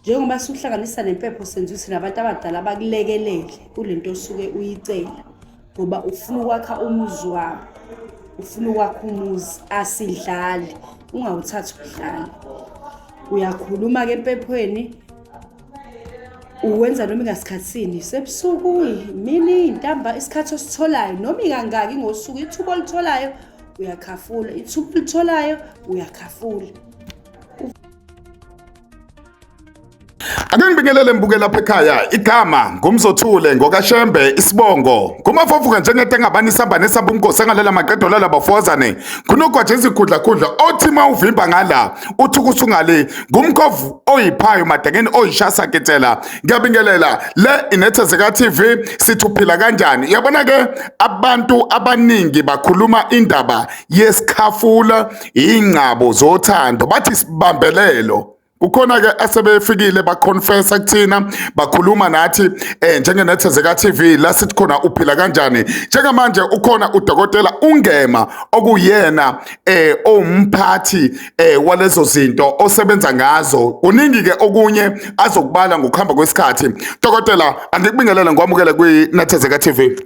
Njengoba suhlanganisa nempepho senza ukuthi nabantu abadala bakulekelele kulento osuke uyicela ngoba ufuna ukwakha umuzi wabo, ufuna ukwakha umuzi, asidlali, ungawuthathi udlala. Uyakhuluma-ke empephweni, uwenza noma ingasikhathini, sebusuku, imini, intamba, isikhathi ositholayo noma ikangaki ngosuku, ithuba olitholayo uyakhafula, ithuba olitholayo uyakhafula. Ake ngibingelele mbuke lapha ekhaya igama ngumzothule ngokaShembe isibongo ngumafofuka njengento engabani isamba nesamba umgosi engalela maqedo lala bafowazane kunogwaja izikhudlakhudla othi uma uvimba ngala uthi usungale ngumkhovu oyiphayo madangeni oyishasa ketela ngiyabingelela le inethezeka TV sithi uphila kanjani yabona ke abantu abaningi bakhuluma indaba yesikhafula ingcabo zothando bathi sibambelelo kukhona ke asebefikile baconfessa kuthina bakhuluma nathi eh njengenethezeka TV la sithi khona uphila kanjani njengamanje ukhona udokotela uNgema okuyena eh owumphathi eh walezo zinto osebenza ngazo kuningi ke okunye azokubala ngokuhamba kwesikhathi dokotela angikubingelele ngikwamukele kwi-Nethezeka TV.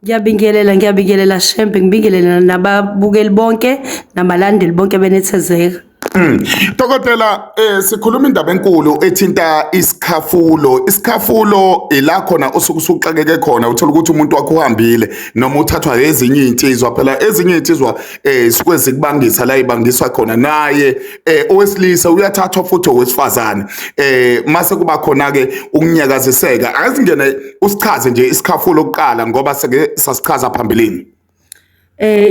Ngiyabingelela, ngiyabingelela Shembe, ngibingelela nababukeli bonke nabalandeli bonke benethezeka. Dokotela sikhuluma indaba enkulu ethinta isikhafulo. Isikhafulo ila khona osuke usuxakeke khona uthola ukuthi umuntu wakho uhambile noma uthathwa ezinye izinsizwa phela ezinye izinsizwa suke zikubangisa la ibangiswa khona naye owesilisa uyathathwa futhi owesifazane mase kuba khona ke ukunyakaziseka. Akazingene usichaze nje isikhafulo kuqala ngoba seke sasichaza phambilini.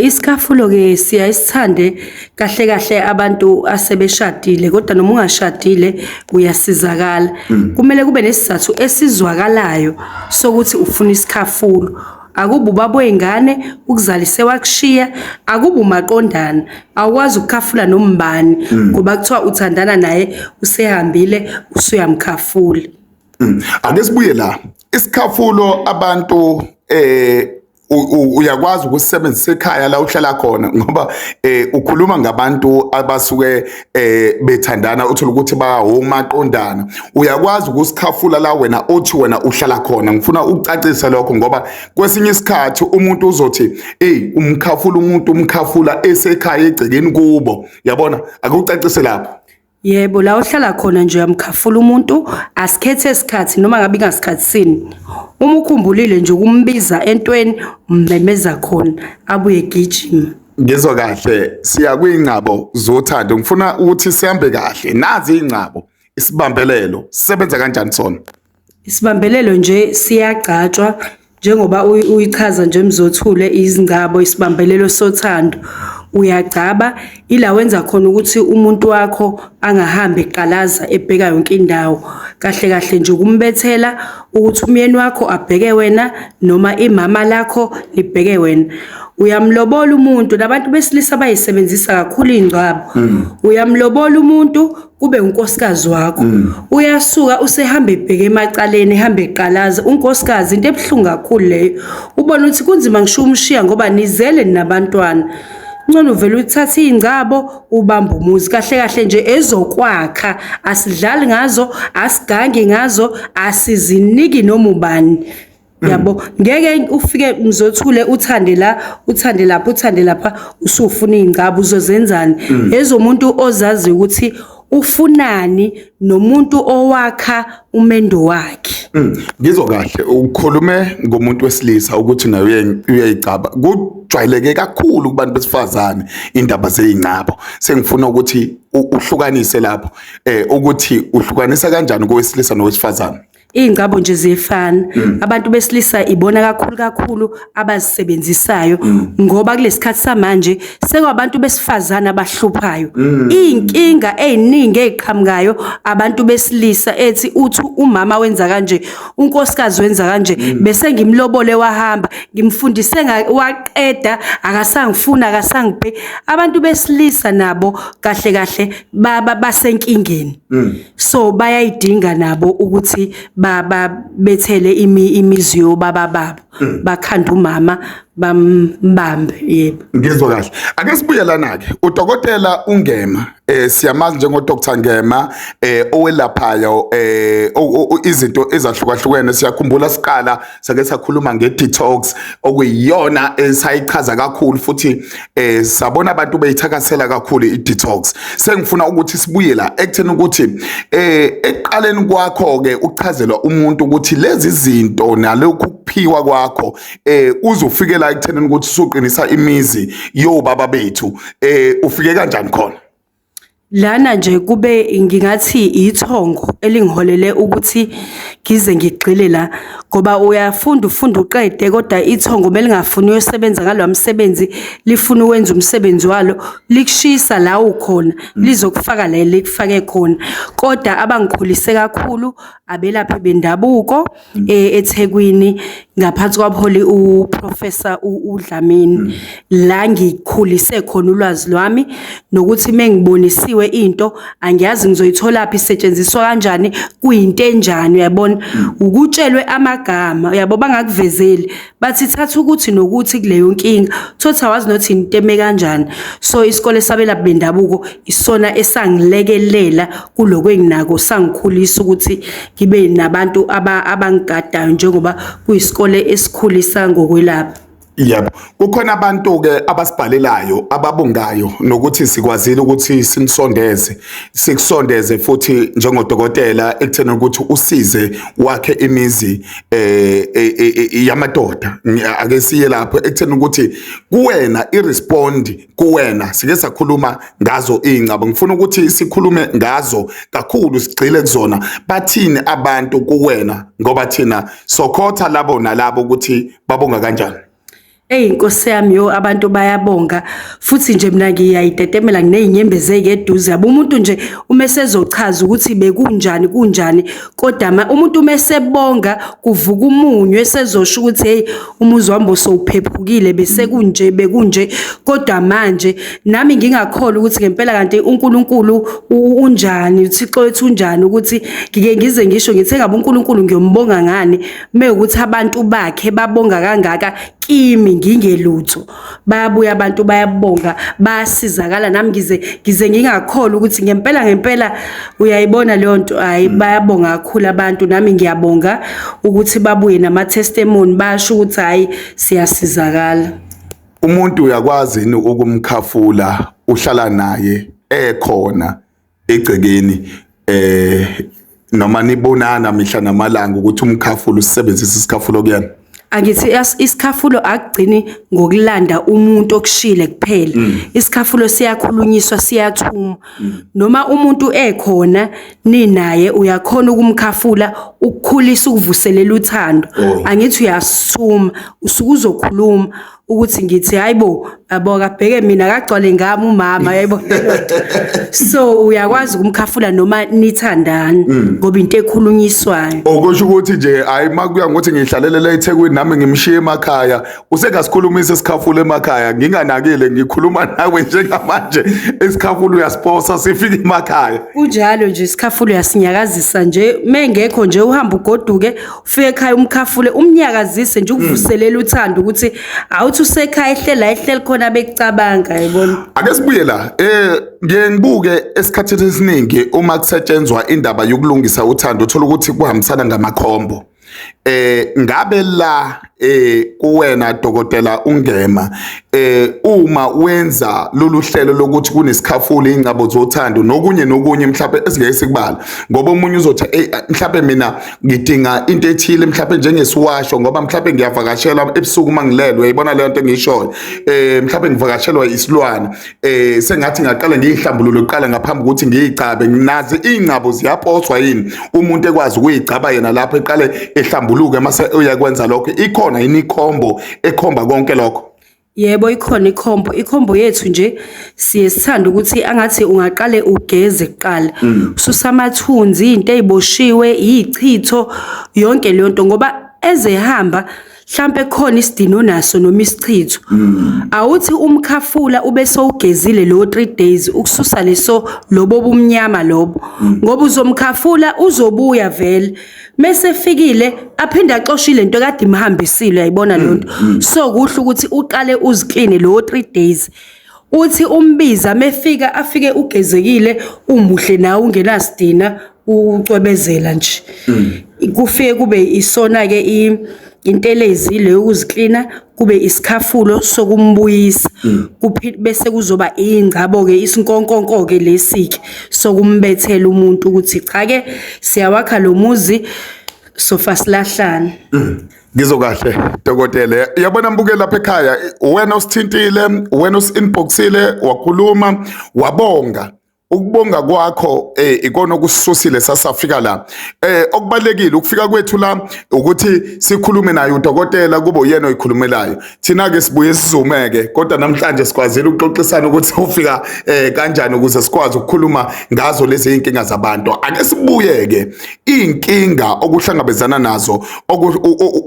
Isikhafulo ke siyaye sithande kahle kahle abantu asebeshadile kodwa noma ungashadile uyasizakala. Kumele kube nesizathu esizwakalayo sokuthi ufuna isikhafulo. Akuba ubaba wey'ngane ukuzalise wakushiya, akuba umaqondana, awukwazi ukukhafula nombani ngoba kuthiwa uthandana naye usehambile usuyamkhafula. Ake sibuye la. Isikhafulo abantu uyakwazi ukusebenzisa ekhaya la uhlala khona ngoba ukhuluma ngabantu abasuke bethandana uthola ukuthi bawomaqondana uyakwazi ukusikhafula la wena othi wena uhlala khona ngifuna ukucacisa lokho ngoba kwesinye isikhathi umuntu uzothi hey umkhafula umuntu umkhafula esekhaya egcekeni kubo yabona akucacise lapho. Yebo, la ohlala khona nje uyamkhafula umuntu, asikhethe isikhathi noma ngabe ingasikhathi sini. Uma ukhumbulile nje ukumbiza entweni, ummemeza khona abuye egijima. Ngizwa kahle siya kwingcabo zothando ngifuna ukuthi sihambe kahle nazi ingcabo isibambelelo sisebenza kanjani sona? Isibambelelo nje siyagcatshwa njengoba uyichaza nje Mzothule izingcabo isibambelelo sothando. Uyagcaba ila wenza khona ukuthi umuntu wakho angahambi eqalaza ebheka yonke indawo. Kahle kahle nje ukumbethela ukuthi umyeni wakho abheke wena noma imama lakho libheke wena. Uyamlobola umuntu nabantu besilisa bayisebenzisa kakhulu iy'ngcwabo. Uyamlobola umuntu kube unkosikazi wakho. Uyasuka usehamba ebheke emacaleni ehamba eqalaza unkosikazi into ebuhlungu kakhulu leyo. Ubona ukuthi kunzima ngisho umshiya ngoba nizele ninabantwana. Ngcono uvele uthathe iy'ngcabo ubambe umuzi kahle kahle nje ezokwakha asidlali ngazo asigangi ngazo asiziniki noma ubani. Yabo ngeke ufike mzothule uthande la uthande lapha uthande lapha usufuna iy'ngcabo uzozenzani ezomuntu ozazi ukuthi ufunani nomuntu owakha umendo wakhe. Ngizwa kahle ukhulume ngomuntu wesilisa ukuthi naye uyayigcaba kujwayeleke kakhulu kubantu besifazane indaba zey'ngcabo sengifuna ukuthi uhlukanise lapho ukuthi uhlukanisa kanjani kowesilisa nowesifazane. Iy'ngcabo nje ziyefana. Abantu besilisa ibona kakhulu kakhulu abazisebenzisayo ngoba kulesikhathi samanje sekwabantu besifazane abahluphayo. Iy'nkinga ey'ningi ey'qhamukayo abantu besilisa ethi uthi umama wenza kanje, unkosikazi wenza kanje, bese ngimlobole wahamba, ngimfundise waqeda akasangifuni akasangibheki. Abantu besilisa nabo kahle kahle basenkingeni. So bayayidinga nabo ukuthi babethele imizi yobaba babo. Bakhanda umama bambambe, yebo. Ngizwa kahle. Ake sibuye lana ke. Udokotela uNgema siyamazi njengo Dr Ngema owelaphayo izinto ezahlukahlukene. Siyakhumbula siqala sake sakhuluma nge detox okuyiyona esayichaza kakhulu, futhi sabona abantu beyithakasela kakhulu i detox. Sengifuna ukuthi sibuye la ekutheni ukuthi ekuqaleni kwakho ke uchazelwa umuntu ukuthi lezi zinto nalokhu kuphiwa kwakho uzofike la ekuthenini ukuthi usuqinisa imizi yobaba bethu, ufike kanjani khona? Lana nje kube ngingathi ithongo elingiholele ukuthi ngize ngigxile la, ngoba uyafunda ufunda uqede, kodwa ithongo belingafuni uyosebenza ngalowa msebenzi, lifuna ukwenza umsebenzi walo, likushisa la ukhona, lizokufaka la likufake khona. Kodwa abangikhulise kakhulu abelaphi bendabuko eThekwini ngaphansi kwabuholi uProfessor uDlamini, la ngikhulise khona ulwazi lwami nokuthi mengibonisiwe into angiyazi ngizoyitholaphi, isetshenziswa kanjani, kuyinto enjani, uyabona. Ukutshelwe amagama, uyabo, bangakuvezeli, bathi thatha ukuthi nokuthi kuleyo nkinga, thothi awazi nothi into eme kanjani. So isikole sabelaphi bendabuko isona esangilekelela kuloko enginako, sangikhulisa ukuthi ngibe nabantu abangigadayo njengoba kuyisikole esikhulisa ngokwelapha. Yebo, kukhona abantu ke abasibhalelayo ababongayo nokuthi sikwazile ukuthi sinisondeze, sikusondeze futhi njengodokotela ekutheni ukuthi usize wakhe imizi yamadoda. Ake siye lapho ekutheni ukuthi kuwena irespond kuwena, sike sakhuluma ngazo iy'ngcabo, ngifuna ukuthi sikhulume ngazo kakhulu, sigxile kuzona. Bathini abantu kuwena, ngoba thina sokhotha labo nalabo ukuthi babonga kanjani? Eyi Nkosi yami, yo, abantu bayabonga futhi nje mina ngiyayitetemela, nginey'nyembezi ey'keduze yabo. Umuntu nje uma esezochaza ukuthi bekunjani kunjani, kodwa umuntu uma esebonga kuvuka umunyu esezosho ukuthi hey, umuzi wami bosowuphephukile, bese kunje bekunje, kodwa manje nami ngingakholwa ukuthi ngempela kanti uNkulunkulu unjani, uThixo wethu unjani, ukuthi ngike ngize ngisho ngithe ngabe uNkulunkulu ngiyombonga ngani mewukuthi abantu bakhe babonga kangaka kimi ngingelutho. Bayabuya abantu bayabonga, bayasizakala, nami ngize ngingakholwa ukuthi ngempela ngempela uyayibona leyo nto. Hayi, bayabonga kakhulu abantu, nami ngiyabonga ukuthi babuye nama testimony basho ukuthi hayi siyasizakala. Umuntu uyakwazi yini ukumkhafula uhlala naye ekhona egcekeni, noma nibonana mihla namalanga, ukuthi umkhafulo usebenzise isikhafulo kuyena? Angithi isikhafulo akugcini ngokulanda umuntu okushile kuphela. Isikhafulo siyakhulunyiswa, siyathuma. Noma umuntu ekhona ninaye uyakhona ukumkhafula, ukukhulisa, ukuvuselela uthando. Angithi uyasithuma, usuke uzokhuluma ukuthi ngithi hayibo, yabo, akabheke mina, akagcwale ngami umama, yayibona. So uyakwazi ukumkhafula noma nithandana, ngoba into ekhulunyiswayo. Okusho ukuthi nje hayi, makuya ngokuthi ngihlalelele eThekwini nami ngimshiye emakhaya, usengasikhulumisa isikhafula emakhaya nginganakile, ngikhuluma nawe njengamanje isikhafula uyasiposa sifike emakhaya. Kunjalo nje, isikhafula uyasinyakazisa nje mengekho nje, uhamba ugoduke ufike ekhaya umkhafule, umnyakazise nje, ukuvuselela uthando ukuthi awuthi usekhaya ehlela ehleli khona bekucabanga, yayibona. Ake sibuye la, ngiye ngibuke esikhathini esiningi uma kusetshenzwa indaba yokulungisa uthando, uthola ukuthi kuhambisana ngamakhombo. Ngabe la kuwena dokotela uNgema, uma wenza lolu hlelo lokuthi kunesikhafula, ingcabo zothando nokunye nokunye mhlawumbe esingeke sikubala, ngoba omunye uzothi hey, mhlawumbe mina ngidinga into ethile, mhlawumbe njengesiwasho, ngoba mhlawumbe ngiyavakashelwa ebusuku uma ngilele, uyayibona leyo nto engiyishoyo, mhlawumbe ngivakashelwa isilwane, sengathi ngaqala ngiyihlambululo kuqala ngaphambi kokuthi ngiyicabe. Nazi iy'ngcabo ziyaposwa yini, umuntu ekwazi ukuyigcaba yena lapho eqale ehlambuluke mase uyakwenza lokho? Ikhona yini ikhombo ekhomba konke lokho? Yebo, ikhona ikhombo. Ikhombo yethu nje siye sithanda ukuthi angathi ungaqale ugeze kuqala, ususa amathunzi, into ey'boshiwe, ichitho, yonke leyo nto, ngoba ezehamba Mhlampe khona isidino naso noma isichitho. Awuthi umkhafula ube sowugezile lo 3 days ukususa leso lobo bumnyama lobo. Ngoba uzomkhafula uzobuya vele. Mese fikile aphinde axoshe lento kade imhambisile, uyayibona lonto. So kuhle ukuthi uqale uzikline lo 3 days. Uthi umbiza mefika afike ugezekile, umuhle nawe, ungenasidina, ucwebezela nje. Kufike kube isona ke intelezi le yokuziklina, kube isikhafulo sokumbuyisa, bese kuzoba ingcabo ke, isinkonkonko ke lesike sokumbethela umuntu ukuthi cha ke siyawakha lo muzi, sofa silahlana. Ngizwa kahle dokotela. Yabona mbuke lapha ekhaya, wena usithintile, wena usi-inboxile, wakhuluma, wabonga. Ukubonga kwakho ikona okusisusile sasafika la. Okubalekile ukufika kwethu la ukuthi sikhulume naye udokotela, kube uyena oyikhulumelayo. Thina ke sibuye sizumeke, kodwa namhlanje sikwazile ukuxoxisana ukuthi ufika kanjani ukuze sikwazi ukukhuluma ngazo lezi inkinga zabantu. Ake sibuye ke inkinga okuhlangabezana nazo,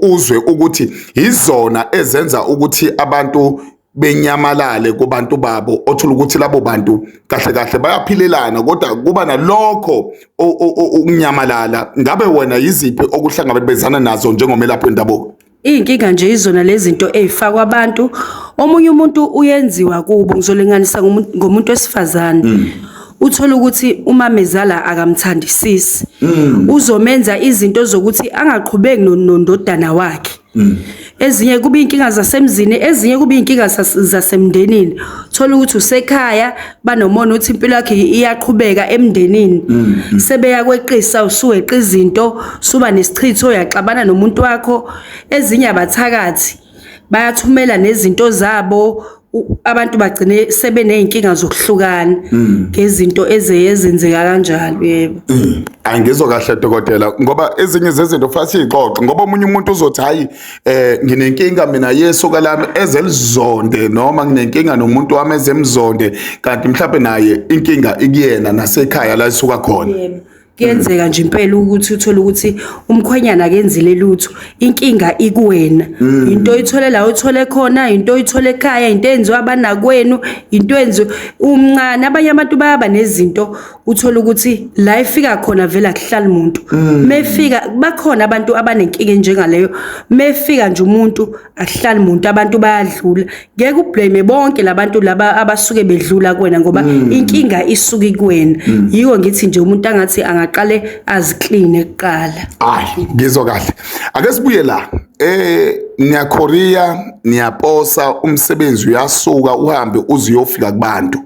uzwe ukuthi izona ezenza ukuthi abantu benyamalale kubantu babo, othola ukuthi labo bantu kahle kahle bayaphilelana kodwa kuba nalokho ukunyamalala. Ngabe wena yiziphi okuhlangabezana nazo njengomelaphi wendabuko? Iy'nkinga nje izona lezi zinto ey'fakwa abantu. Omunye umuntu uyenziwa kubo, ngizolinganisa ngomuntu wesifazane. Uthola ukuthi umamezala akamthandisisi. Uzomenza izinto zokuthi angaqhubeki nondodana wakhe. Ezinye kuba inkinga zasemzini, ezinye kuba inkinga zasemndenini. Thola ukuthi usekhaya banomona uthi impilo yakhe iyaqhubeka emndenini. Sebeya kweqisa, usuweqa izinto, suba nesichitho, uyaxabana nomuntu wakho. Ezinye abathakathi bayathumela nezinto zabo, abantu bagcine sebeney'nkinga zokuhlukana ngezinto ezenzeka kanjalo. Yebo. Angizwa kahle dokotela, ngoba ezinye zezinto kufanele siyixoxe, ngoba omunye umuntu uzothi hayi nginenkinga mina yesoka lami ezelizonde, noma nginenkinga nomuntu wami ezemzonde, kanti mhlawumbe naye inkinga ikuyena nasekhaya la isuka khona. Yebo. Kuyenzeka nje impela ukuthi uthole ukuthi umkhwenyana akenzile lutho, inkinga ikuwena. Into oyithole la uthole khona, into oyithole ekhaya, into enziwa abanakwenu, into enziwa umncane. Abanye abantu bayaba nezinto, uthola ukuthi la ifika khona vele akuhlali muntu. Mefika bakhona abantu abanenkinga njengaleyo, mefika nje umuntu akuhlali muntu, abantu bayadlula. Ngeke ublame bonke labantu laba abasuke bedlula kuwena, ngoba inkinga isuka kuwena. Yiko ngithi nje umuntu angathi angaqale azikline kuqala. Hayi, ngizwa kahle. Ake sibuye la. Niyakhoriya, niyaposa, umsebenzi uyasuka uhambe uze uyofika kubantu.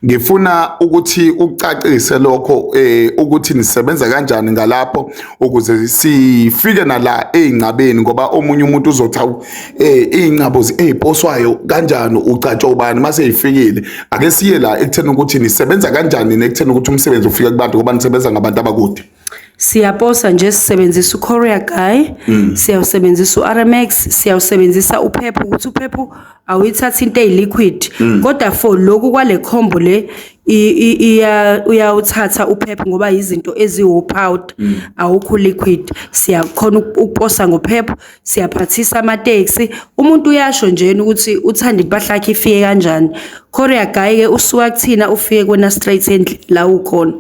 Ngifuna ukuthi ucacise lokho, ukuthi nisebenza kanjani ngalapho ukuze sifike nala ey'ngcabeni, ngoba omunye umuntu uzothi awu, iy'ngcabo ey'poswayo kanjani, ucatsha ubani mase yifikile. Ake siye la ekutheni ukuthi nisebenza kanjani nekutheni ukuthi umsebenzi ufike kubantu, ngoba nisebenza ngabantu abakude. Siyaposa nje, sisebenzisa uCourier Guy, siyawusebenzisa uRMX, siyawusebenzisa uPep, ukuthi uPep awuyithathi into eyiliquid, kodwa for lokhu kwale combo le uyawuthatha uPep ngoba izinto eziwu powder, awukho liquid. Siyakhona ukuposa ngoPep, siyaphathisa amateksi. Umuntu uyasho nje ukuthi uthanda impahla yakhe ifike kanjani. Courier Guy ke usuka kuthina ufike kwena straight endlini la ukhona.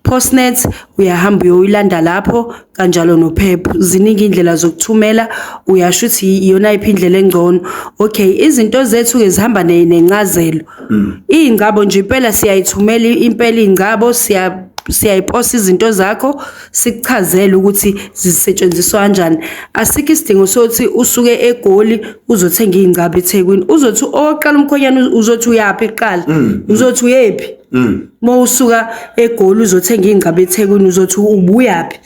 Postnet uyahamba uyoyilanda lapho, kanjalo noPep. Ziningi indlela zokuthumela, uyasho ukuthi iyona iphi indlela engcono. Okay, izinto zethu ke zihamba nencazelo. Iy'ngcabo nje impela siyayithumela impela iy'ngcabo, siyayiposa izinto zakho, sikuchazele ukuthi zisetshenziswa kanjani. Asikho isidingo sokuthi usuke eGoli uzothenga iy'ngcabo eThekwini. Uzothi oqala umkhonyana uzothi uyaphi kuqala, uzothi uyephi. Uma usuka eGoli uzothenga iy'ngcabo eThekwini, uzothi ubuyaphi.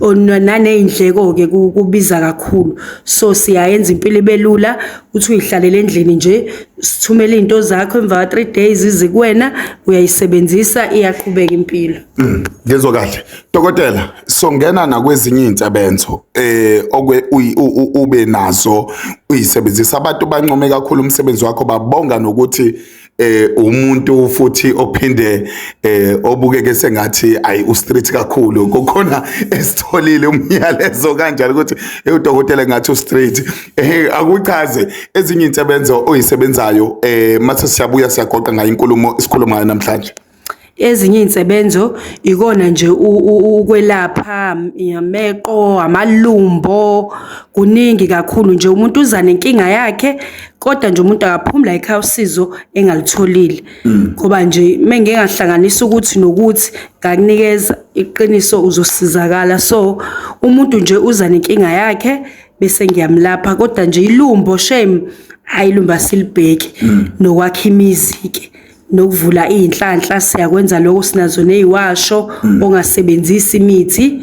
Naney'ndleko-ke kubiza kakhulu. So siyayenza impilo ibe lula, uthi uyihlalele endlini nje, sithumele iy'nto zakho emva kwa 3 days izikuwena, uyayisebenzisa, iyaqhubeka impilo. Ngizwa kahle. Dokotela, songena nakwezinye iy'nsebenzo okwe ube nazo uyisebenzisa. Abantu bancome kakhulu umsebenzi wakho, babonga nokuthi Umuntu futhi ophinde obukeke sengathi ayi u-street kakhulu. Kukhona esitholile umyalezo kanjalo ukuthi udokotela ngathi u-street. Akuchaze ezinye insebenzo oyisebenzayo, mase siyabuya siyagoqa ngayo inkulumo esikhuluma ngayo namhlanje. Ezinye iy'nsebenzo ikona nje ukwelapha ameqo, amalumbo, kuningi kakhulu nje. Umuntu uza nenkinga yakhe, kodwa nje umuntu akaphumi la ekhaya usizo engalitholile. Ngoba nje mengike ngahlanganisa ukuthi nokuthi ngakunikeza iqiniso, uzosizakala. So umuntu nje uza nenkinga yakhe bese ngiyamlapha, kodwa nje ilumbo shame, hhayi, ilumbo asilibheki, nokwakha imizi-ke, nokuvula iy'nhlanhla siyakwenza lokho, sinazo ney'washo ongasebenzisi imithi.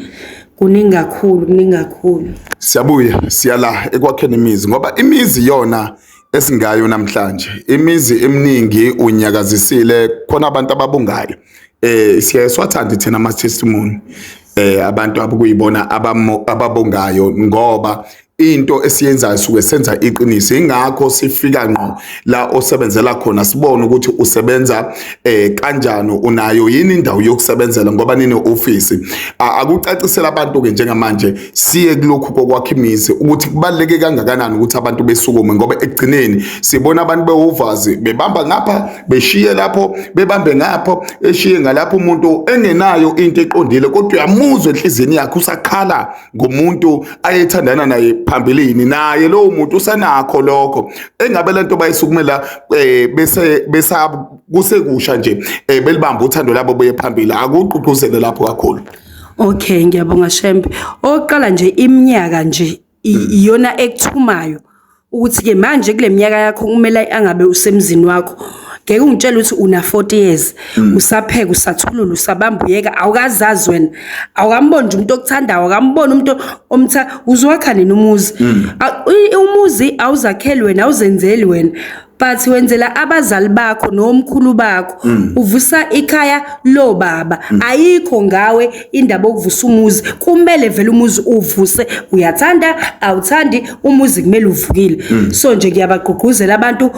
Kuningi kakhulu, kuningi kakhulu. Siyabuya siyala ekwakheni imizi, ngoba imizi yona esingayo namhlanje, imizi eminingi unyakazisile, khona abantu ababongayo. Siyaye siwathande thina ama testimony, abantu abukuyibona ababongayo, ngoba into esiyenzayo suke senza iqiniso. Ingakho sifika ngqo la osebenzela khona, sibone ukuthi usebenza kanjani, unayo yini indawo yokusebenzela, ngoba nine office. Akucacisela abantu ke njengamanje, siye kulokhu kokwakha imizi, ukuthi kubaluleke kangakanani ukuthi abantu besukume, ngoba ekugcineni sibona abantu bewovazi bebamba ngapha, beshiye lapho, bebambe ngapho, eshiye ngalapho, umuntu engenayo into eqondile, kodwa uyamuzwa enhliziyweni yakhe usakhala ngumuntu ayethandana naye phambilini, naye lowo muntu usanakho lokho. Engabe lento bayisukumela bese besa kusekusha nje, belibamba uthando labo buye phambili. Akugqugquzele lapho kakhulu. Okay, ngiyabonga Shembe. Oqala nje iminyaka nje iyona ekuthumayo ukuthi-ke manje kule minyaka yakho kumele angabe usemzini wakho. Ngeke ungitshele ukuthi una 40 years usapheka, usathulula, usabamba uyeka, awukazazi wena, awukamboni nje umuntu okuthandayo, awukamboni umuntu omtha, uzowakha nini umuzi? Umuzi awuzakheli wena, awuzenzeli wena, but wenzela abazali bakho nomkhulu bakho. Uvusa ikhaya lo baba, ayikho ngawe indaba yokuvusa umuzi. Kumele vele umuzi uvuse, uyathanda awuthandi, umuzi kumele uvukile. So nje ngiyabagqugquzela abantu,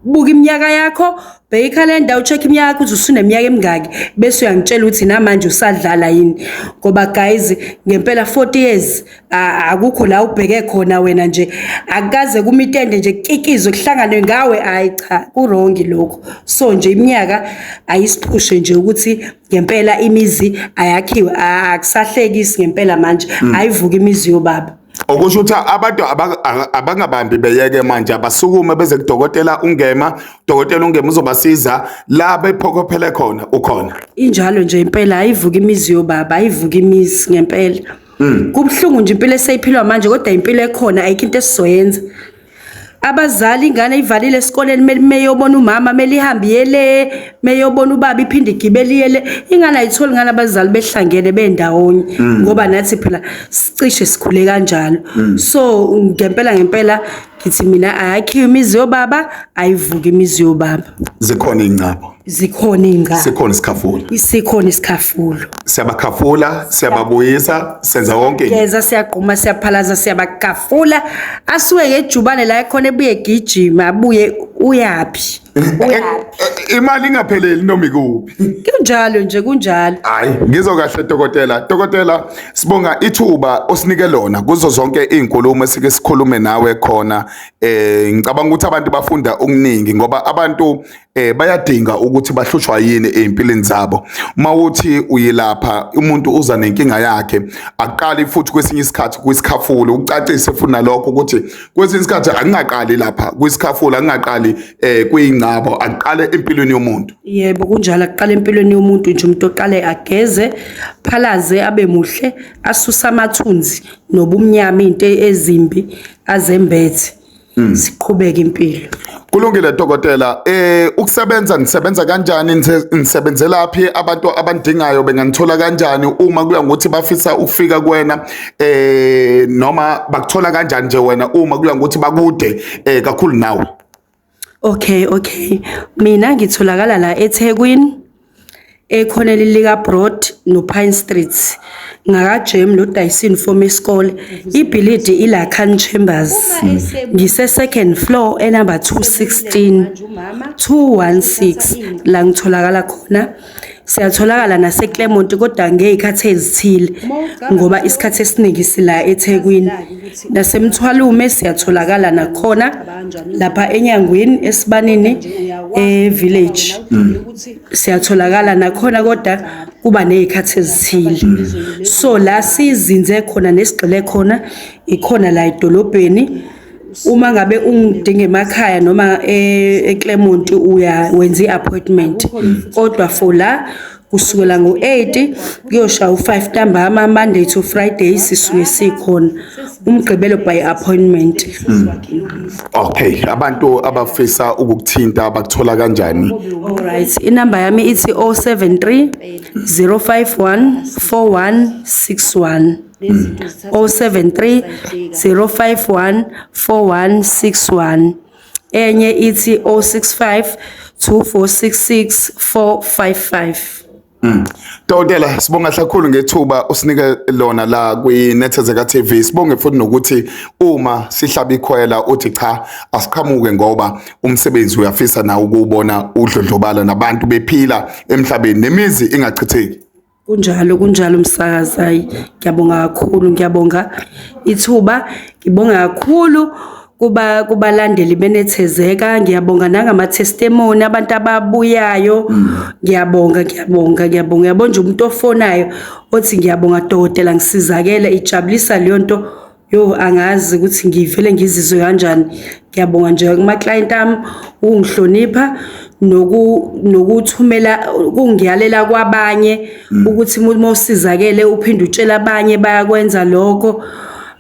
buka iminyaka yakho, bheka ikhalenda, ucheck iminyaka yakho ukuthi usuneminyaka emingaki, bese uyangitshela ukuthi namanje usadlala yini. Ngoba guys, ngempela 40 years akukho la ubheke khona wena nje, akukaze kumitende nje kukikizwe kuhlanganwe ngawe. Hayi cha, ku-wrong lokho. So nje iminyaka ayisiphushe nje ukuthi ngempela imizi ayakhiwe, akusahlekisi ngempela manje, ayivuka imizi yobaba. Okusho ukuthi abantu abangabambi beyeke manje, abasukume beze kudokotela uNgema. Dokotela uNgema uzobasiza la bephokophele khona, ukhona. Injalo nje impela, ayivuka imizi yobaba, ayivuka imizi ngempela. Kubuhlungu nje impilo eseyiphilwa manje, kodwa impilo ekhona, ayikho into esizoyenza. Abazali, ingane ivalile esikoleni, meyobona umama mele ihambe iyele, meyobona ubaba iphinde igibele iyele. Ingane ayitholi ngane abazali behlangene bendawonye, ngoba nathi phela sicishe sikhule kanjalo. So ngempela ngempela ngithi mina ayakhiwe imizi yobaba, ayivuke imizi yobaba. Zikhona iy'ngcabo. Zikhona iy'ngcabo. Sikhona isikhafulo. Sikhona isikhafulo. Siyabakhafula, siyababuyisa, senza wonke into. Geza, siyagquma, siyaphalaza, siyabakafula, asuke ngejubane la ekhona, ebuye egijima, abuye uyaphi, uyaphi. Imali ingapheleli noma ikuphi. Kunjalo nje, kunjalo. Hayi, ngizwa kahle dokotela. Dokotela, sibonga ithuba osinike lona kuzo zonke izinkulumo esike sikhulume nawe khona. Ngicabanga ukuthi abantu bafunda okuningi, ngoba abantu bayadinga ukuthi bahlushwa yini ezimpilweni zabo. Uma uthi uyilapha umuntu uza nenkinga yakhe, aqali futhi kwesinye isikhathi kwisikhafulo, ucacise futhi nalokho ukuthi kwesinye isikhathi akungaqali lapha kwisikhafulo, akungaqali kuyingcabo, aqale empilweni yomuntu. Yebo, kunjalo, aqale empilweni yomuntu nje. Umuntu oqale ageze, phalaze, abe muhle, asuse amathunzi nobumnyama, into ezimbi azembethe, siqhubeke impilo. Kulungile dokotela. Ukusebenza, nisebenza kanjani? Nisebenzelaphi? Abantu abandingayo benganithola kanjani uma kuya ngokuthi bafisa ukufika kuwena, noma bakuthola kanjani nje wena uma kuya ngokuthi bakude kakhulu nawe? Okay. Mina ngitholakala la eThekwini, ekhoneni lika Broad no Pine Street. Ngaka-Jem lo dayisa iyunifomu yesikole. Ibhilidi iLacan Chambers. Ngise second floor enumber 216 216 la ngitholakala khona. Siyatholakala naseClermont kodwa ngey'khathi ezithile ngoba isikhathi esiningi sila eThekwini. NaseMthwalume siyatholakala nakhona lapha eNyangwini esibanini e-village. Siyatholakala nakhona kodwa kuba nezikhathi ezithile. So la sizinze khona nesigxile khona ikhona la edolobheni. Uma ngabe ungidinga emakhaya noma eClermont uya wenza i-appointment. Kodwa for la kusukela ngo-8 kuyoshaya u-5 ntambama Monday to Friday sisuke sikhona. Umgqibelo by appointment. Okay, abantu abafisa ukukuthinta bakuthola kanjani? Alright, inamba yami ithi 073 051 4161. 073 051 4161. Enye ithi 065 2466 455. Dokotela, sibonga kakhulu ngethuba usinike lona la kwi-Nethezeka TV. Sibonge futhi nokuthi uma sihlaba ikhwela uthi cha asiqhamuke ngoba umsebenzi uyafisa nawo ukuwubona udlondlobala nabantu bephila emhlabeni nemizi ingachitheki. Kunjalo, kunjalo msakazi, hayi ngiyabonga kakhulu, ngiyabonga ithuba, ngibonga kakhulu kuba kubalandeli benethezeka, ngiyabonga nangama testimony abantu ababuyayo. Ngiyabonga, ngiyabonga, ngiyabonga. Yabo nje umuntu ofonayo othi ngiyabonga dokotela ngisizakele, ijabulisa leyo nto. Yo, angazi ukuthi ngivele ngizizwe kanjani. Ngiyabonga nje kuma client ami ukungihlonipha nokuthumela ukungiyalela kwabanye ukuthi uma usizakele uphinde utshele abanye bayakwenza lokho.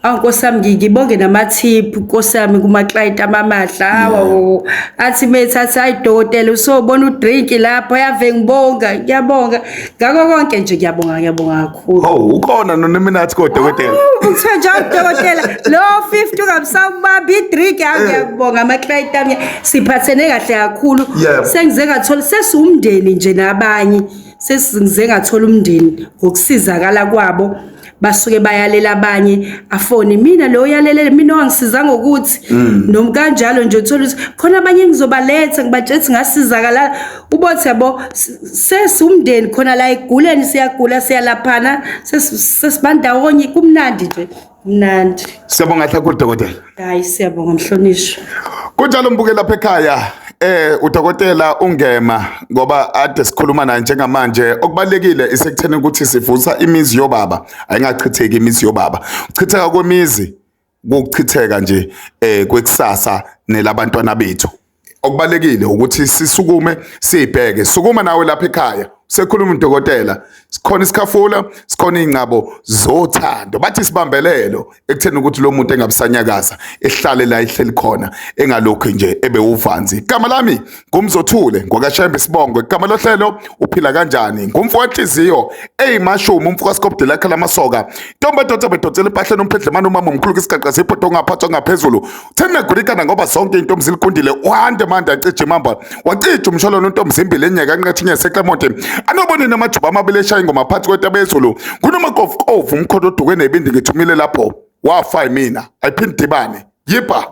Awu Nkosi yami, ngibonge nama-tip Nkosi yami kuma-client amamahle. Awu athi methatha, hayi dokotela usobona udrink lapho, yave ngibonga, ngiyabonga ngakho konke nje, ngiyabonga, ngiyabonga kakhulu. Oh, ukhona noneminathi kodokotela. Kuthiwa nje udokotela lo 50 ungamsawubamba idrink. Hawu ngiyabonga ama-client ami, siphathene kahle kakhulu. Sengize ngathola sesiwumndeni nje nabanye, sesize ngathola umndeni ngokusizakala kwabo. Basuke bayalela abanye, afone mina lo yalelele mina wangisiza ngokuthi noma kanjalo nje, uthola ukuthi khona abanye ngizobaletha ngibatshela ukuthi ngasizakala. Ubothi yabo sesiwumndeni khona la eguleni, siyagula siyalaphana, sesibandawonye, kumnandi nje, kumnandi. Siyabonga kakhulu dokotela. Hayi siyabonga mhlonishwa. Kunjalo mbuke lapha ekhaya, udokotela uNgema ngoba ade sikhuluma naye njengamanje. Okubalekile isekutheni ukuthi sivusa imizi yobaba, ayingachitheki imizi yobaba. Uchitheka kwemizi kuchitheka nje kwekusasa nelabantwana bethu. Okubalekile ukuthi sisukume sibheke. Sukuma nawe lapha ekhaya. Sekhuluma udokotela, sikhona isikhafula, sikhona ingcabo zothando. Bathi sibambelelo ekutheni ukuthi lo muntu engabisanyakaza, ehlale la ehleli khona, engalokhu nje ebe uvanzi. Igama lami nguMzothule ngwakaShembe sibongo. Igama lohlelo uphila kanjani? Ngumfo wenhliziyo eyimashumi, umfo kaSkopde lakhe lamasoka. Ntombi edonsa bedonsela empahleni umphedlemane umama omkhulu kisigaqa sibhodo ongaphathwa ngaphezulu. Thena gurikana ngoba zonke intombi zilikundile. Uhande manje acije imamba. Wacija umshololo untombi zimbili enyeka nqethinye seClermont. Anobone namajuba amabili eshaya ingoma phansi kwetaba ezulu. Kunomakofukofu umkhondo oduke nebindi ngithumile lapho. Wafa yimina. Ayiphinde dibane. Yipa.